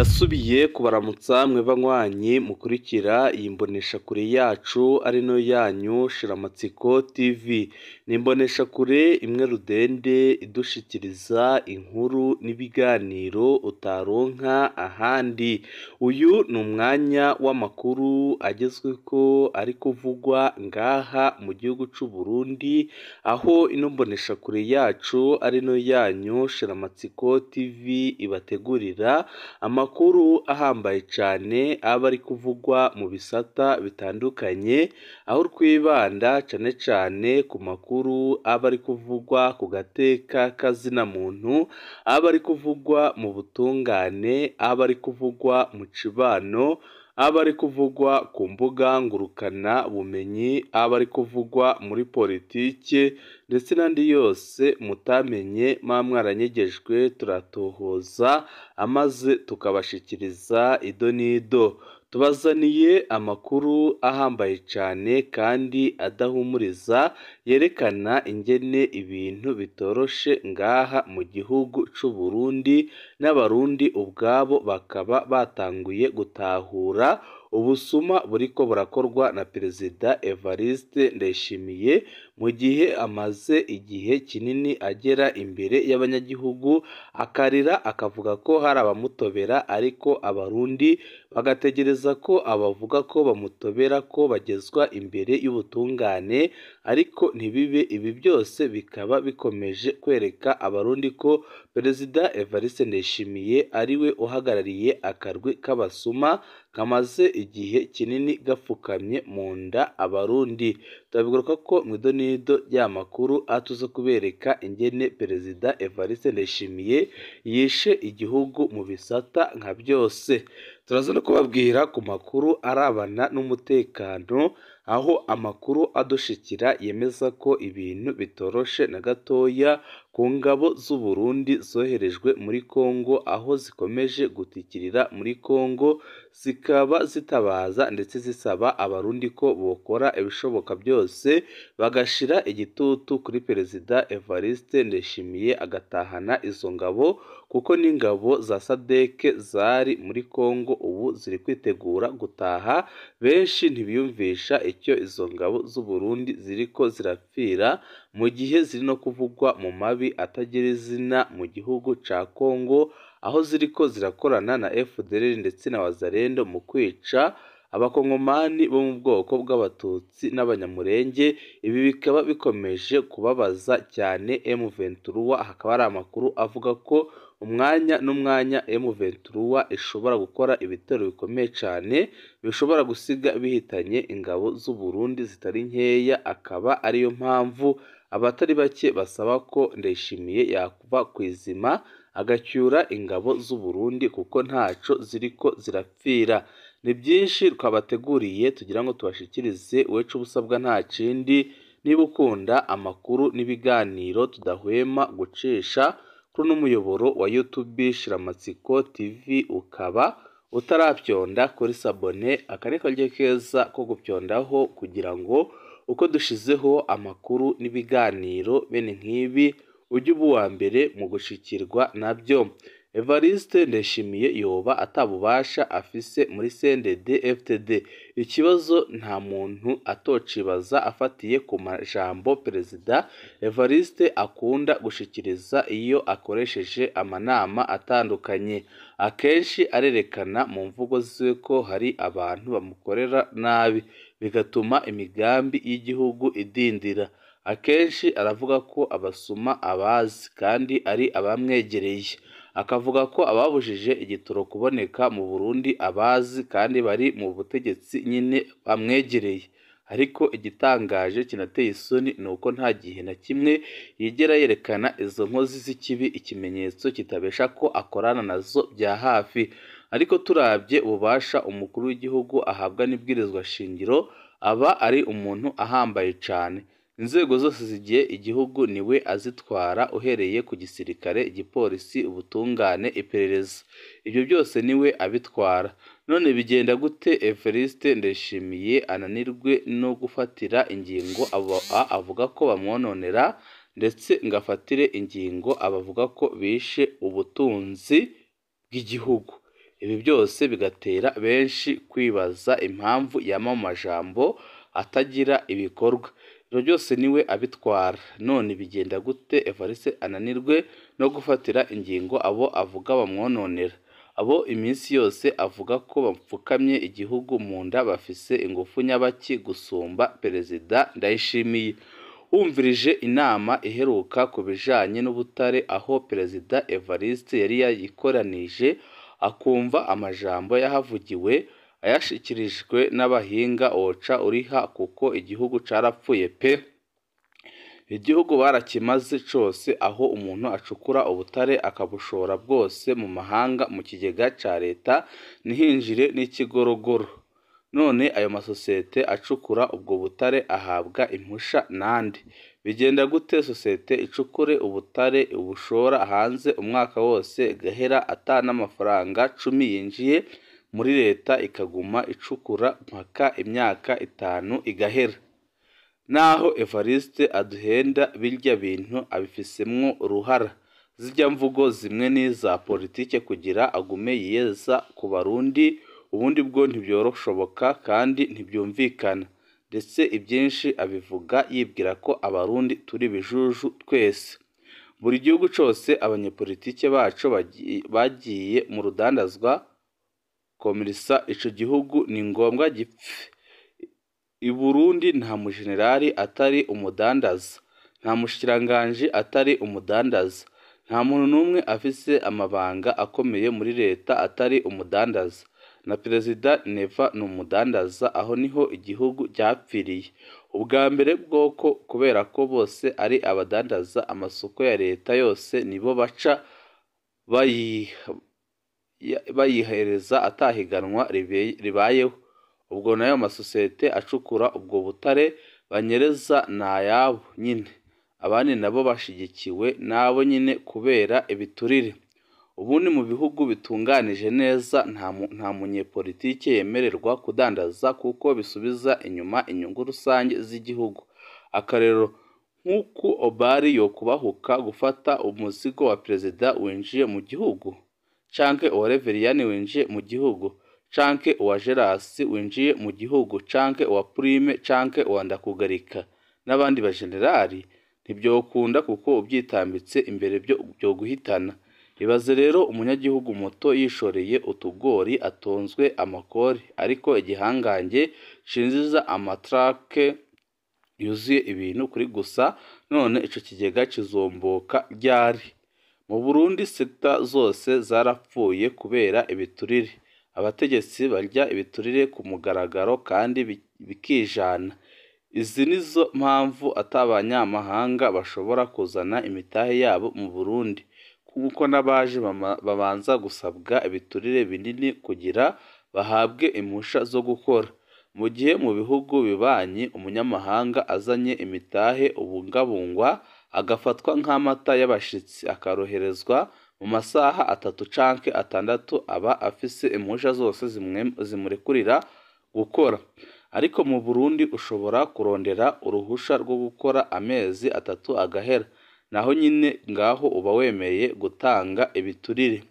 Ndasubiye kubaramutsa mwe banywanyi mukurikira iyi mboneshakure yacu ari no yanyu Shiramatsiko TV. Ni imboneshakure imwe rudende idushikiriza inkuru n'ibiganiro utaronka ahandi. Uyu ni umwanya w'amakuru agezweko ari kuvugwa ngaha mu gihugu c'u Burundi, aho ino mboneshakure yacu ari no yanyu Shiramatsiko TV ibategurira amakuru ahambaye cane aba ari kuvugwa mu bisata bitandukanye, aho twibanda cane cane ku makuru aba ari kuvugwa ku gateka k'azina muntu, aba ari kuvugwa mu butungane, aba ari kuvugwa mu cibano, aba ari kuvugwa ku mbuga ngurukana bumenyi, aba ari kuvugwa muri politike ndetse n'andi yose mutamenye muba mwaranyegejwe, turatohoza amaze tukabashikiriza ido n'ido. Tubazaniye amakuru ahambaye cane kandi adahumuriza, yerekana ingene ibintu bitoroshe ngaha mu gihugu c'u Burundi, n'abarundi ubwabo bakaba batanguye gutahura ubusuma buriko burakorwa na Perezida Evariste Ndayishimiye, mu gihe amaze igihe kinini agera imbere y'abanyagihugu akarira akavuga ko hari abamutobera, ariko abarundi bagategereza ko abavuga ko bamutobera ko bagezwa imbere y'ubutungane, ariko ntibibe. Ibi byose bikaba bikomeje kwereka abarundi ko Perezida Evariste Ndayishimiye ariwe uhagarariye akarwi k'abasuma kamaze igihe kinini gapfukamye mu nda abarundi. Turabigaruka ko mu idonido ry'amakuru atuze kubereka ingene Perezida Evariste Ndayishimiye yishe igihugu mu bisata nka byose. Turaza no kubabwira ku makuru arabana n'umutekano, aho amakuru adushikira yemeza ko ibintu bitoroshe na gatoya ku ngabo z'u Burundi zoherejwe muri Kongo, aho zikomeje gutikirira muri Kongo, zikaba zitabaza ndetse zisaba abarundi ko bokora ibishoboka byose bagashira igitutu kuri Perezida Evariste Ndayishimiye agatahana izo ngabo, kuko n'ingabo za SADC zari muri Kongo ubu ziri kwitegura gutaha. Benshi ntibiyumvisha icyo izo ngabo z'u Burundi ziriko zirapfira, mu gihe ziri no kuvugwa mu mabi atagira izina mu gihugu ca Kongo, aho ziriko zirakorana na FDLR ndetse na Wazalendo mu kwica abakongomani bo mu bwoko bw'abatutsi n'abanyamurenge. Ibi bikaba bikomeje kubabaza cyane M23. Hakaba hari amakuru avuga ko umwanya n'umwanya M23 ishobora gukora ibitero bikomeye cyane bishobora gusiga bihitanye ingabo z'u Burundi zitari nkeya, akaba ariyo mpamvu abatari bake basaba ko Ndayishimiye yakuva ku izima agacyura ingabo z'u Burundi kuko ntaco ziriko zirapfira. Ni byinshi twabateguriye tugira ngo tubashikirize, wecu ubusabwa nta kindi. Niba ukunda amakuru n'ibiganiro tudahwema gucisha kuri n'umuyoboro wa YouTube Shiramatsiko TV, ukaba utarapyonda kuri sabone, aka ni karyo keza ko gupyondaho kugira ngo uko dushizeho amakuru n'ibiganiro bene nk'ibi ujye uba uwa mbere mu gushikirwa nabyo. Evariste Ndayishimiye yoba atabubasha afise muri CNDD FDD. Ikibazo nta muntu atocibaza afatiye ku majambo Perezida Evariste akunda gushikiriza iyo akoresheje amanama atandukanye. Akenshi arerekana mu mvugo ziwe ko hari abantu bamukorera nabi, bigatuma imigambi y'igihugu idindira. Akenshi aravuga ko abasuma abazi kandi ari abamwegereye, akavuga ko ababujije igitoro kuboneka mu Burundi abazi kandi bari mu butegetsi nyine bamwegereye. Ariko igitangaje kinateye isoni ni uko nta gihe na kimwe yigera yerekana izo nkozi z'ikibi, ikimenyetso kitabesha ko akorana nazo bya hafi. Ariko turabye ububasha umukuru w'igihugu ahabwa n'ibwirizwa shingiro, aba ari umuntu ahambaye cane. Inzego zose zigiye igihugu niwe azitwara, uhereye ku gisirikare, igipolisi, ubutungane, iperereza, ibyo byose niwe abitwara. None bigenda gute Evariste Ndayishimiye ananirwe no gufatira ingingo abo avuga ko bamwononera, ndetse ngo afatire ingingo abavuga ko bishe ubutunzi bw'igihugu? Ibi byose bigatera benshi kwibaza impamvu yama mu majambo atagira ibikorwa. Ibyo byose niwe abitwara. None bigenda gute Evariste ananirwe no gufatira ingingo abo avuga bamwononera? Abo iminsi yose avuga ko bapfukamye igihugu mu nda bafise ingufu nyabaki gusumba Perezida Ndayishimiye? Wumvirije inama iheruka ku bijanye n'ubutare aho Perezida Evariste yari yayikoranije, akumva amajambo yahavugiwe ayashikirijwe n'abahinga, woca uriha kuko igihugu carapfuye pe. Igihugu barakimaze cose, aho umuntu acukura ubutare akabushora bwose mu mahanga mu kigega ca leta ntihinjire n'ikigorogoro. None ayo masosiyete acukura ubwo butare ahabwa impusha nande? Bigenda gute sosiyete icukure ubutare ubushora hanze umwaka wose igahera ata n'amafaranga 10 yinjiye muri leta, ikaguma icukura mpaka imyaka 5 igahera? Naho Evariste aduhenda birya bintu abifisemwo uruhara. Zirya mvugo zimwe n'iza politike kugira agume yiyeza ku Barundi, ubundi bwo ntibyoroshoboka kandi ntibyumvikana. Ndetse ibyinshi abivuga yibwira ko Abarundi turi bijuju twese. Buri gihugu cose abanyepolitike baco bagiye mu rudandazwa komerisa, ico gihugu ni ngombwa gipfe. I Burundi nta mujenerali atari umudandaza, nta mushikiranganji atari umudandaza, nta muntu n'umwe afise amabanga akomeye muri leta atari umudandaza. Na Perezida Neva ni umudandaza. Aho niho igihugu cyapfiriye. Ubwa mbere bwoko kubera ko bose ari abadandaza, amasoko ya leta yose nibo baca bayihereza atahiganwa ribayeho. Ubwo nayo masosiyete acukura ubwo butare banyereza ni ayabo nyine, abandi nabo bashigikiwe nabo nyine kubera ibiturire. Ubundi mu bihugu bitunganije neza nta munyepolitike yemererwa kudandaza kuko bisubiza inyuma inyungu rusange z'igihugu. Akarero nk'uku Obari yokubahuka gufata umuzigo wa perezida winjiye mu gihugu, canke uwa Reveriyani winjiye mu gihugu, canke uwa Gerasi winjiye mu gihugu, canke uwa Prime, canke uwa Ndakugarika n'abandi bajenerali, ntibyokunda kuko ubyitambitse imbere byo guhitana. Ibaze rero umunyagihugu muto yishoreye utugori atonzwe amakori, ariko igihangange cinjiza amatrake yuzuye ibintu kuri gusa. None ico kigega kizomboka ryari? Mu Burundi sekta zose zarapfuye kubera ibiturire. Abategetsi barya ibiturire ku mugaragaro kandi bikijana. Izi nizo mpamvu atabanyamahanga bashobora kuzana imitahe yabo mu Burundi, kuko n'abaje babanza gusabwa ibiturire binini kugira bahabwe impusha zo gukora. Mu gihe mu bihugu bibanyi umunyamahanga azanye imitahe ubungabungwa agafatwa nk'amata y'abashitsi, akaroherezwa mu masaha 3 canke 6 aba afise impusha zose zimurekurira gukora. Ariko mu Burundi ushobora kurondera uruhusha rwo gukora amezi 3 agahera, naho nyine ngaho uba wemeye gutanga ibiturire.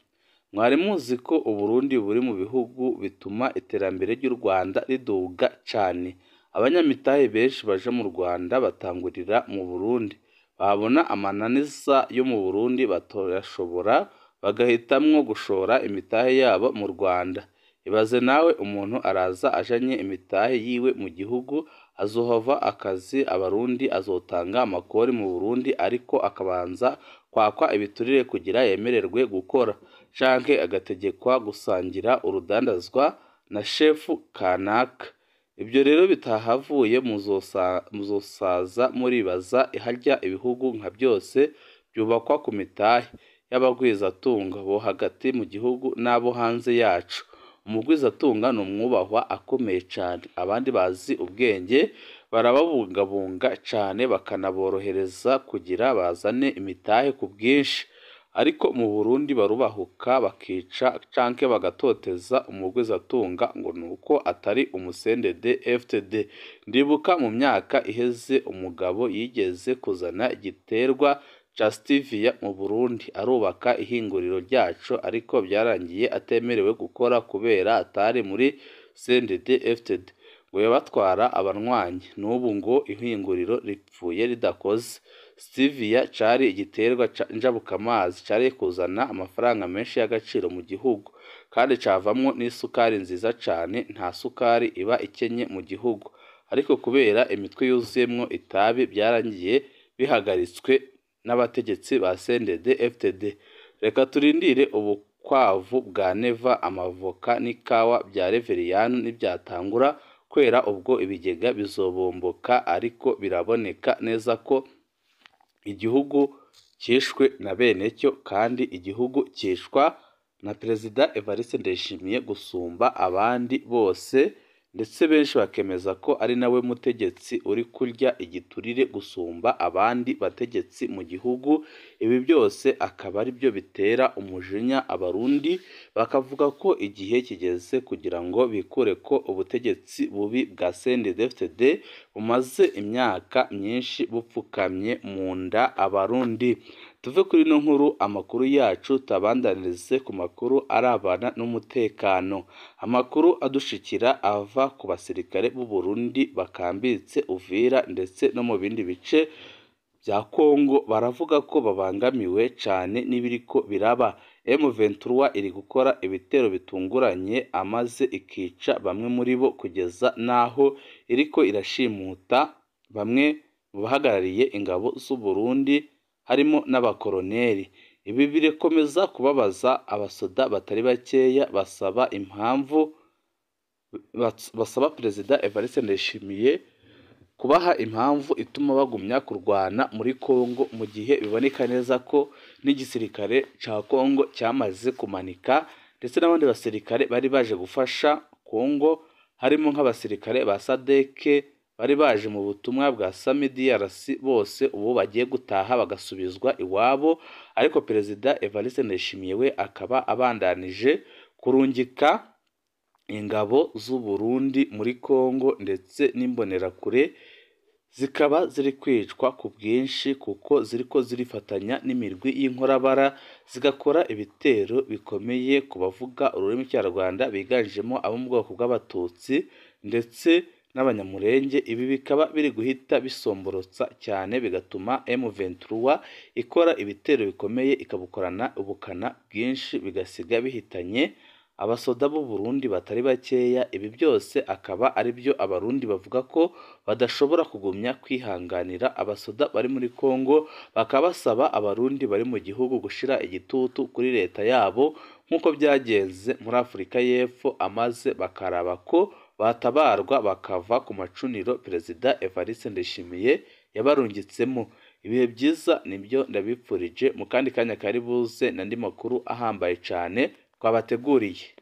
Mwari muzi ko Uburundi buri mu bihugu bituma iterambere ry'u Rwanda riduga cane? Abanyamitahe benshi baja mu Rwanda batangurira mu Burundi, babona amananiza yo mu Burundi batoyashobora, bagahitamwo gushora imitahe yabo mu Rwanda. Ibaze nawe umuntu araza ajanye imitahe yiwe mu gihugu, azohava akazi Abarundi, azotanga amakori mu Burundi, ariko akabanza kwakwa ibiturire kugira yemererwe gukora, canke agategekwa gusangira urudandazwa na shefu kanaka. Ibyo rero bitahavuye muzosaza muribaza harya ibihugu nka byose byubakwa ku mitahe y'abagwizatunga bo hagati mu gihugu n'abo hanze yacu. Umugwizatunga ni umwubahwa akomeye cane, abandi bazi ubwenge barababungabunga cane bakanaborohereza kugira bazane imitahe ku bwinshi. Ariko mu Burundi barubahuka bakica canke bagatoteza umugwizatunga ngo nuko atari umusendede FTD. Ndibuka mu myaka iheze umugabo yigeze kuzana igiterwa ca Stevia mu Burundi, arubaka ihinguriro ryaco ariko byarangiye atemerewe gukora kubera atari muri CNDD-FDD, ngo yabatwara abanywanyi, n'ubu ngo ihinguriro ripfuye ridakoze. Stevia cari igiterwa njabukamazi cari kuzana amafaranga menshi y'agaciro mu gihugu, kandi cavamwo n'isukari nziza cane, nta sukari iba ikenye mu gihugu, ariko kubera imitwe yuzuyemwo itabi byarangiye bihagaritswe n'abategetsi ba CNDD-FDD. Reka turindire ubukwavu bwa Neva, amavoka n'ikawa bya Reveriyani nibyatangura kwera ubwo ibigega bizobomboka, ariko biraboneka neza ko igihugu cyishwe na benecyo, kandi igihugu cyishwa na Perezida Evariste Ndayishimiye gusumba abandi bose, ndetse benshi bakemeza ko ari nawe mutegetsi uri kurya igiturire gusumba abandi bategetsi mu gihugu. Ibi byose akaba ari byo bitera umujinya Abarundi, bakavuga ko igihe kigeze kugira ngo bikure ko ubutegetsi bubi bwa CNDD-FDD bumaze imyaka myinshi bupfukamye mu nda Abarundi. Tuve kuri ino nkuru, amakuru yacu tabandanirize ku makuru arabana n'umutekano. Amakuru adushikira ava ku basirikare b'u Burundi bakambitse Uvira ndetse no mu bindi bice bya Kongo, baravuga ko babangamiwe cane n'ibiriko biraba. M23 iri gukora ibitero bitunguranye amaze ikica bamwe muri bo, kugeza naho iriko irashimuta bamwe mu bahagarariye ingabo z'u Burundi harimo n'abakoroneri. Ibi birakomeza kubabaza abasoda batari bakeya, basaba impamvu, basaba Perezida Evariste Ndayishimiye kubaha impamvu ituma bagumya kurwana muri Kongo, mu gihe biboneka neza ko n'igisirikare ca Kongo cyamaze kumanika, ndetse n'abandi basirikare bari baje gufasha Kongo, harimo nk'abasirikare ba SADC bari baje mu butumwa bwa SAMIDRC, bose ubu bagiye gutaha bagasubizwa iwabo. Ariko Perezida Evariste Ndayishimiye we akaba abandanije kurungika ingabo z'u Burundi muri Kongo, ndetse n'imbonerakure zikaba ziri kwicwa ku bwinshi, kuko ziriko zirifatanya n'imirwi y'inkorabara zigakora ibitero bikomeye ku bavuga ururimi rw'ikinyarwanda biganjemo abo mu bwoko bw'Abatutsi ndetse n'Abanyamurenge. Ibi bikaba biri guhita bisomborotsa cyane, bigatuma M23 ikora ibitero bikomeye, ikabukorana ubukana bwinshi, bigasiga bihitanye abasoda b'u Burundi batari bakeya. Ibi byose akaba ari byo Abarundi bavuga ko badashobora kugumya kwihanganira abasoda bari muri Kongo, bakaba basaba Abarundi bari mu gihugu gushira igitutu kuri leta yabo nk'uko byagenze muri Afurika y'Epfo, amaze bakaraba ko batabarwa bakava ku macuniro Perezida Evariste Ndayishimiye yabarungitsemo. Ibihe byiza nibyo ndabipfurije, mu kandi kanya kari buze n'andi makuru ahambaye cane twabateguriye.